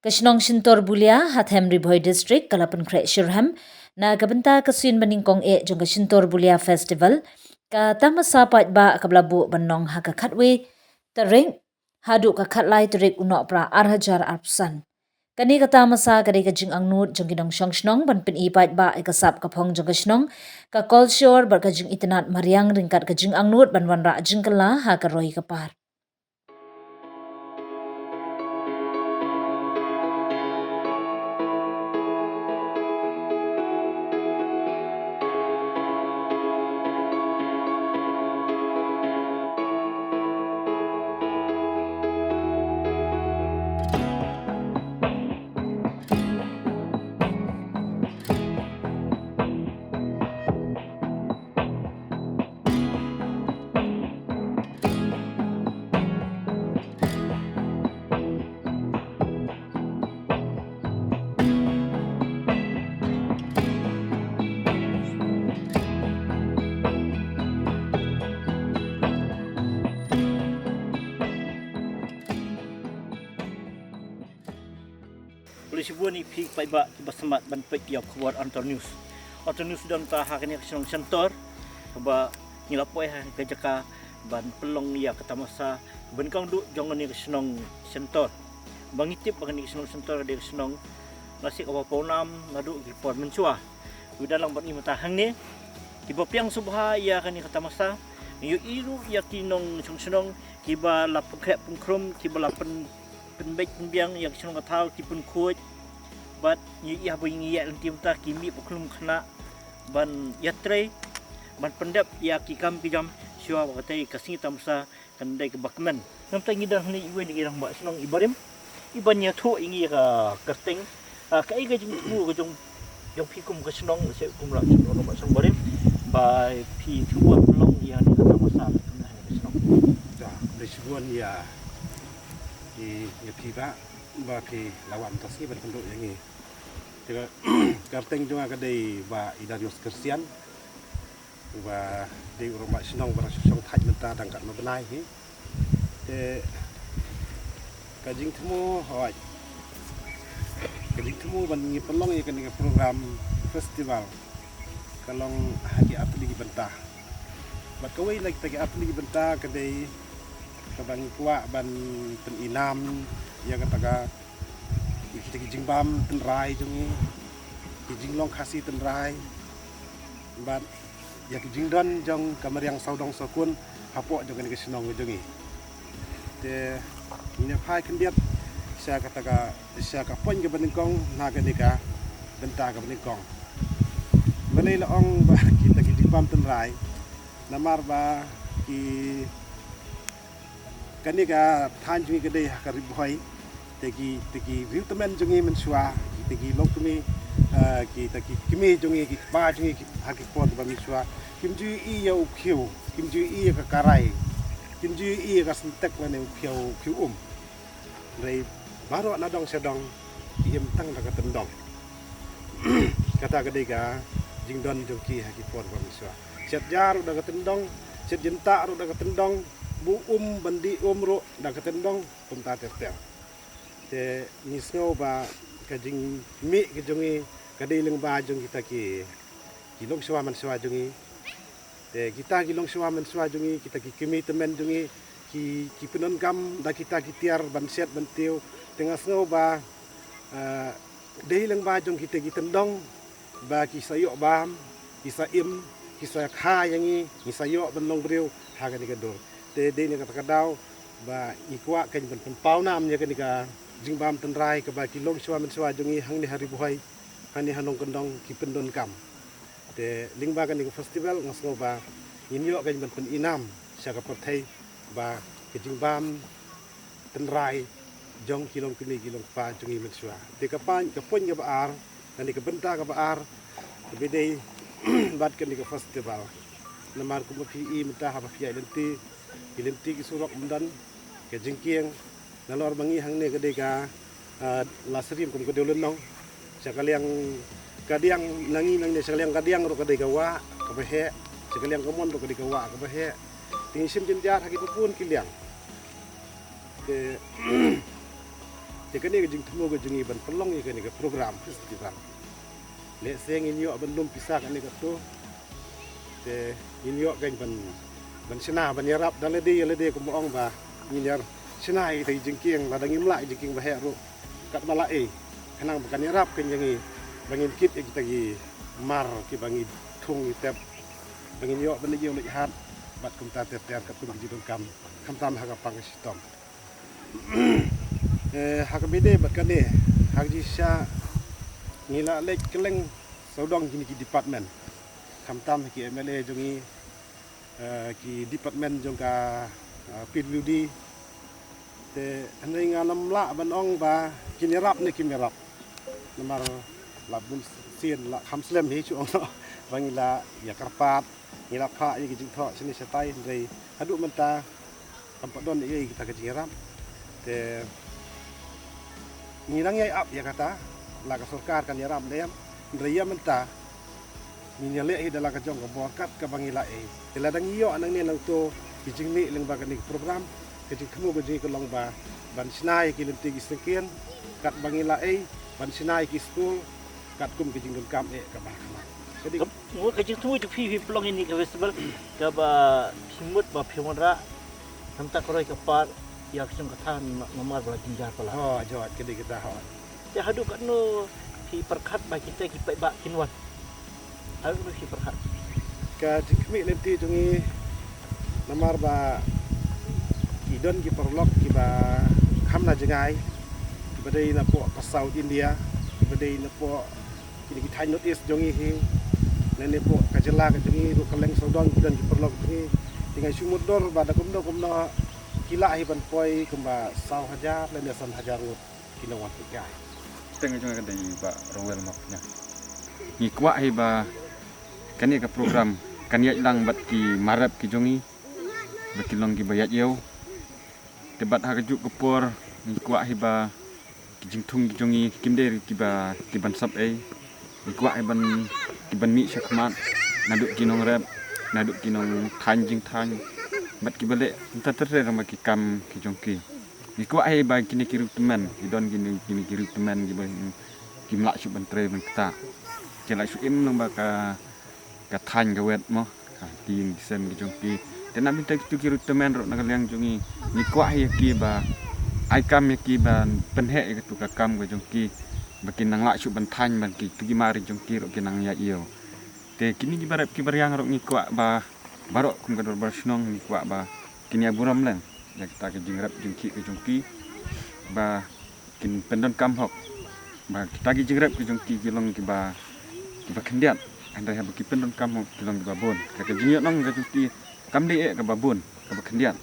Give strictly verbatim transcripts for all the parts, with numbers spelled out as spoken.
Ka shnong Shintor Bulia, ha Them Ri Bhoi District, ka la pynkhreh shitrhem na ka bynta ka sien banyngkong eh jong ka Shintor Bulia Festival, ka tamasa paidbah kaba la buh ban long ha ka khatwei tarik haduh ka khatlai tarik u Nohprah ar hajar arphew san. Kane ka tamasa ka dei ka jingangnud jong ki nongshong shnong ban pyni paidbah ïa ka sap ka phong jong ka shnong, ka kolshor bad ka jingitynnad mariang ryngkat ka jingangnud ban wanrah jingkylla ha ka roi ka par. Khublei shibun ïa phi paidbah kiba smat ban peit ïa khubor Antor News. Antor News don ta ha kane ka shnong Shintor, kaba ngi la poi ha ka jaka ban pynlong ïa ka tamasa banyngkong duh jong kane ka shnong Shintor. Ba ngi tip ba kane ka shnong Shintor ka dei ka shnong lashai kaba pawnam naduh ki por mynshuwa. Wei da lang bad ngi mynta hangne, kiba pdiang sngewbha ïa kane ka tamasa, ngi ïohi ruh ïa ki nongshong shnong kiba la pynkhreh pynkhrum, kiba la pyn pynbeit pynbiang ïa ki shnong ka thaw, ki pynkhuid. Bad ngi ïa ba ngi ïa lynti mynta ki mih ba khlum khynnah ban ïatrei, ban pyndep ïa ki kam ki jam shuwa ba katei ka sngi tamasa kan dei kaba kmen. Namta ngi dang hangne iwei na ki rangbah shnong i Barim, iban ïathuh ïa ngi ïa ka kyrteng. Ah, kaei ka jingthmu ka jong, jong phi kum ka shnong, se kum rangbah shnong, rangbah shnong Barim, ba phi thmu ban pynlong ïa kane ka tamasa ka shnong. Ja, khublei shibun ïa, ïa, ïa phi bah, ba phi la wan mynta sngi ban pynduh ïa ngi. Te ka kyrteng jong nga ka dei Bah Idarius Kyrsian. Uba dei u rangbah shnong ba dang shu shong thait mynta tang katno bnai hi. Te ka jingthmu, hooid, ka jingthmu ban ngi pynlong ïa kane ka program festival ka long ha ki artylli ki bynta. Bad kawei na kita ki artylli ki bynta ka dei kaba ngi kwah ban pynïnam ïa kata ka, ïa kita ki jingbam tynrai jong ngi, ki jinglong Khasi tynrai, bad ïa ki jingdon jong ka mariang sawdong sawkun hapoh jong kane ka shnong jong ngi. Te ngin ïa phai khyndiat sha kata ka, sha ka point kaba nyngkong na kane ka bynta kaba nyngkong. Balei la ong ba kita ki jingbam tynrai? Namar ba ki Kane ka thaiñ jong ngi ka dei ha ka Ri Bhoi. Te ki, te ki riewtymmen jong ngi mynshuwa, ki, te ki longkmie, eh, ki, te ki kmie jong ngi, ki kpa jong ngi, ki, ha ki por ba mynshuwa, kim ju ïohi ïa u khiew, kim ju ïohi ïa ka karai, kim ju ïohi ïa ka syntek lane u khiew, u khiew um. Hynrei baroh na dong sha dong ki im tang da ka tyndong. Kata ka dei ka jingdon jong ki ha ki por ba mynshuwa. Shet ja ruh da ka tyndong, shet jyntah ruh da ka tyndong, buh um, ban dih um ruh da ka tyndong, kumta ter ter. Te ngi sngew ba ka jingmih ka jong ngi ka dei lyngba jong kita ki, ki longshuwa manshuwa jong ngi. Te kita ki longshuwa manshuwa jong ngi, kita ki kmie tymmen jong ngi, ki, ki pyndonkam da kita ki tiar ban shet ban tiew. Te nga sngew ba, eh, dei lyngba jong kita ki tyndong ba ki sa ïoh bam, ki sa im, ki sa kha ïa ngi, ngi sa ïoh ban long briew ha kane ka dur. Te dei na kata ka daw ba ngi kwah kein ban pynpaw nam ïa kane ka jingbam tynrai kaba ki longshuwa manshuwa jong ngi hangne ha Ri Bhoi, hangne ha Nongkyndong ki pyndonkam. Te lyngba kane ka festival nga sngew ba ngin ïoh kein ban pynïnam sha ka pyrthei ba ka jingbam tynrai jong ki longkmie ki longkpa jong ngi mynshuwa. Te ka point, ka point kaba ar, kane ka bynta kaba ar, kaba dei bad kane ka festival. Namar kumba phi i mynta haba phi ïaid lynti, ki lynti ki surok ym don, ka jingkieng, nalor ba ngi hangne ka dei ka, ah, la syriem kum ka dewlynnong. Sha ka liang kadiang na ngi nangne, sha ka liang kadiang ruh ka dei ka wah kaba heh, sha ka liang kamon ruh ka dei ka wah kaba heh. Te ngi shim jynjar ha kiba bun ki liang. Te Te kane ka jingthmu ka jong ngi ban pynlong ïa kane ka program festival. Lehse ngin ïoh ban lum pisa kane ka tu. Te ngin ïoh kan ban ban shna ban ïarap da lade ïa lade, kumba ong ba ngin ïa shna ïa kita ki jingkieng, lada ngim lah ïa jingkieng ba heh ruh, katba lah ei, khnang ba kan ïarap kan ïa ngi ba ngin kit ïa kita ki mar kiba ngi thung ngi tep, ba ngin ïoh ban ïoh leit hat bad kumta ter ter katkum ki jingdonkam, khamtam ha ka pang ka shitom. Eh, ha kaba ïadei bad kane, ha ka jingshisha ngi la leit kylleng sawdong kine ki department, khamtam ha ki M L A jong ngi, eh, ki department jong ka, eh, P W D. Te hynrei ngam lah ban ong ba kin ïarap ne kim ïarap. Namar la bun sien la kham slem hi shu ong noh ba ngi la ïa kyrpad, ngi la phah ïa ki jingthoh shane shatai, hynrei haduh mynta kam pat don ei ei kita ka jingïarap. Te ngi nang ïai ap ïa kata, la ka sorkar kan ïarap ne em, hynrei ïa mynta ngin ïaleh hi da la ka jong ka bor kat kaba ngi lah ei. Te lada ngi ïoh nangne nangto ki jingmih lyngba kane ka program, ka jingthmu ka jong ngi ka long ba ban shna ïa ki lynti ki syngkien katba ngi lah ei, ban shna ïa ki skul katkum ka jingdonkam eh kaba khmat. Ka dei Ka, ka jingthmu jong phi, phi pynlong ïa kane ka festival kaba phi mut ba phi wanrah, namar ka roi ka par ïa ka jong ka thaiñ namar ba la jynjar palat. Ho, jot, ka dei kata ho. Te haduh katno phi pyrkhat ba kita ki paidbah kin wan? Haduh katno phi pyrkhat? Ka jingkhmih lynti jong ngi, namar ba ki don ki paralok kiba kham na jngai, kiba dei napoh ka South India, kiba dei napoh kine ki thaiñ North East jong ngi hi, lane napoh ka jylla ka jong ngi ruh kylleng sawdong ki don ki paralok jong ngi. Te nga shu mutdur ba da kumno kumno ki lah hi ban poi kumba saw hajar lane san hajar ngut ki nongwan peit kai. Kyrteng ka jong nga ka dei Bah Rowel Mawphniang. Ngi kwah hi ba kane ka program kan ïaid lang bad ki mar rep ki jong ngi, ba kin long kiba ïaid ïew. Te bad ha kajuh ka por ngi kwah hi ba ki jingthung ki jong ngi kim dei kiba, kiban sap ei. Ngi kwah hi ban, kiban mih shakhmat, naduh ki nongrep, naduh ki nongthaiñ jingthaiñ, bad kiba leh kumta ter ter ma ki kam ki jong ki. Ngi kwah hi ba kine ki riewtymmen, ki don kine, kine ki riewtymmen kiba kim lah shuh ban trei ban ktah. Ki lah shuh im lyngba ka, ka thaiñ ka wet mo, ka tieng ki sem ki jong ki. Te na bynta kitu ki riewtymmen ruh na ka liang jong ngi, ngi kwah ïa ki ba ai kam ïa ki ban pynheh ïa katu ka kam ka jong ki, ba kin nang lah shuh ban thaiñ, ban kitu ki mar jong ki ruh kin nang ïaid ïew. Te kine kiba rep kiba riang ruh ngi kwah ba baroh kum ka dorbar shnong ngi kwah ba kin ïa burom lem ïa kita ki jingrep jingkhih ki jong ki, ba kin pyndonkam hok, ba kita ki jingrep ki jong ki ki long kiba, kiba khyndiat, hynrei haba ki pyndonkam hok ki long kiba bun. Ka, ka jingïohnong ka jong ki kam dei eh kaba bun, kaba khyndiat.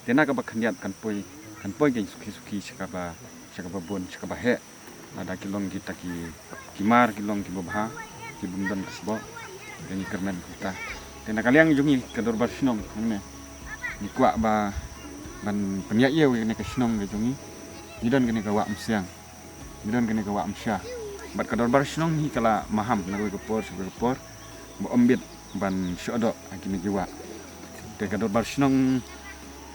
Te na kaba khyndiat kan poi, kan poi kein suki suki sha kaba, sha kaba bun, sha kaba heh. Lada ki long kita ki, ki mar ki long kiba bha, ki bym don ka sboh, ka ngi kyrmen kita. Te na ka liang jong ngi ka dorbar shnong hangne, ngi kwah ba ban pynïaid ïew ïa kane ka shnong ka jong ngi. Ngi don kane ka wah Umsiang, ngi don kane ka wah Umshia. Bad ka dorbar shnong hi ka la maham na kawei ka por sha kawei ka por, ba ym bit ban shoh doh ha kine ki wah. Te ka dorbar shnong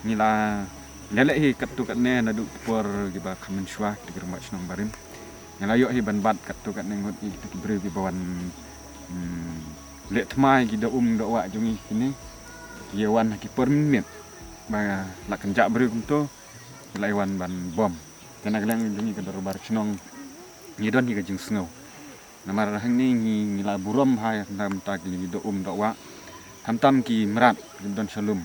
ngi la leh leh hi katto katne naduh ki por kiba kham mynshuwa, kita ki rangbah shnong barim. Ngi la ïoh hi ban bat katto katne ngut ïa kita ki briew kiba wan, hmm, leh thma ïa ki doh um doh wah jong ngi kine. Ki ïa wan ha ki por mynmiet ba la kynjah briew kumto, ki la ïa wan ban bom. Te na ka liang jong ngi ka dorbar shnong ngi don hi ka jingsngew. Namar hangne ngi, ngi la burom bha na bynta kine ki doh um doh wah. Khamtam ki mrad kiba don sha lum,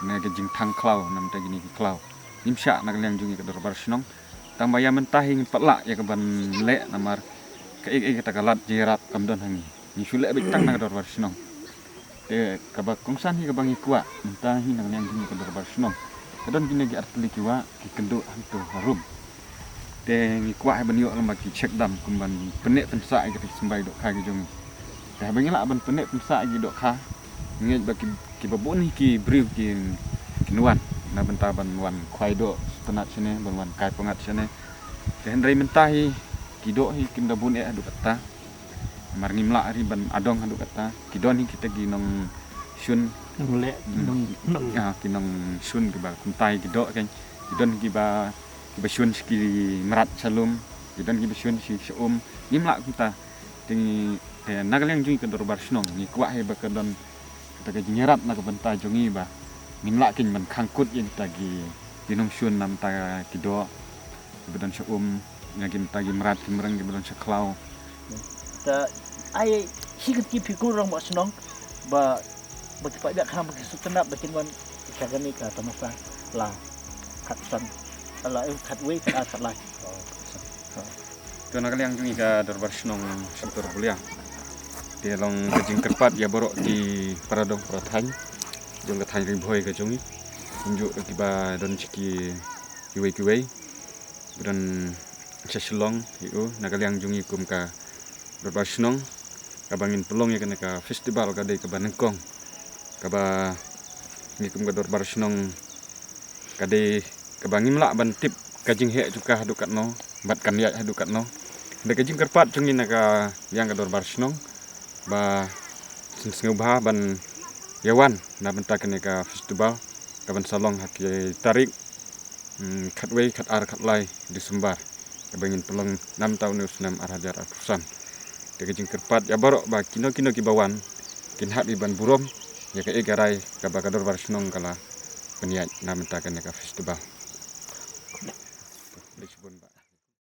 ne ka jingthang khlaw na bynta kine ki khlaw. Ngim shah na ka liang jong ngi ka dorbar shnong. Tang ba ïa mynta hi ngim pat lah ïa kaban leh namar kaei kaei kata ka lad jingïarap kam don ha ngi. Ngi shu leh beit tang na ka dorbar shnong. Te kaba kongsan hi kaba ngi kwah mynta hi na ka liang jong ngi ka dorbar shnong, ka don kine ki artylli ki wah ki kynduh hangto harum. Te ngi kwah hi ban ïoh lem bad ki check dam kum ban pynneh pynsah ïa kita ki symbai dohkha ki jong ngi. Te haba ngi lah ban pynneh pynsah ïa ki dohkha, ngi ngeit ba ki, kiba bun hi ki briew kin, kin wan na bynta ban wan khwai doh sngewtynnat shane, ban wan kai pyngngad shane. Te hynrei mynta hi ki doh hi kim da bun eh haduh katta. Namar ngim lah ri ban adong haduh katta. Ki don hi kita ki nongshun. Nongleh, hmm, nong, nong. Ah, ki nongshun kiba kumta hi ki doh kan. Ki don hi kiba kiba shun sha ki mrad sha lum, ki don kiba shun sha, sha um, ngim lah kumta. Te ngi, te na ka liang jong ngi ka dorbar shnong, ngi kwah hi ba ka don kata ka jingïarap na ka bynta jong ngi ba ngin lah kein ban khang kut ïa kita ki, ki nongshun na bynta ki doh kiba don sha um, na ki bynta ki mrad ki mreng kiba don sha khlaw. Ta ai shi ka ki phi ku rangbah shnong ba, ba ki paidbah kham ba ki sngewtynnat ba kin wan sha kane ka tamasa la khatsan, la, eh, khatwei, khatar, khatlai. To na ka liang jong ngi ka dorbar shnong Shyntur Bulia, te long ka jingkyrpad ïa baroh ki para dong para thaiñ jong ka thaiñ Ri Bhoi ka jong ngi, kumjuh kiba don sha ki, kiwei kiwei, ba don sha Shillong hi u, na ka liang jong ngi kum ka dorbar shnong, kaba ngin pynlong ïa kane ka festival ka dei kaba nyngkong, kaba ngi kum ka dorbar shnong ka dei kaba ngim lah ban tip ka jingheh jong ka haduh katno bad kan ïaid haduh katno. Dei ka jingkyrpad jong ngi na ka liang ka dorbar shnong ba sngewbha ban ïa wan na bynta kane ka festival kaban sa long ha ki tarik, hmm, khatwei, khatar, khatlai December, kaba ngin pynlong na bynta une u snem ar hajar arphew san. Te ka jingkyrpad ïa baroh ba kino kino kiba wan kin hap hi ban burom ïa kaei ka rai kaba ka dorbar shnong ka la pynïaid na bynta kane ka festival. Khublei shibun bah.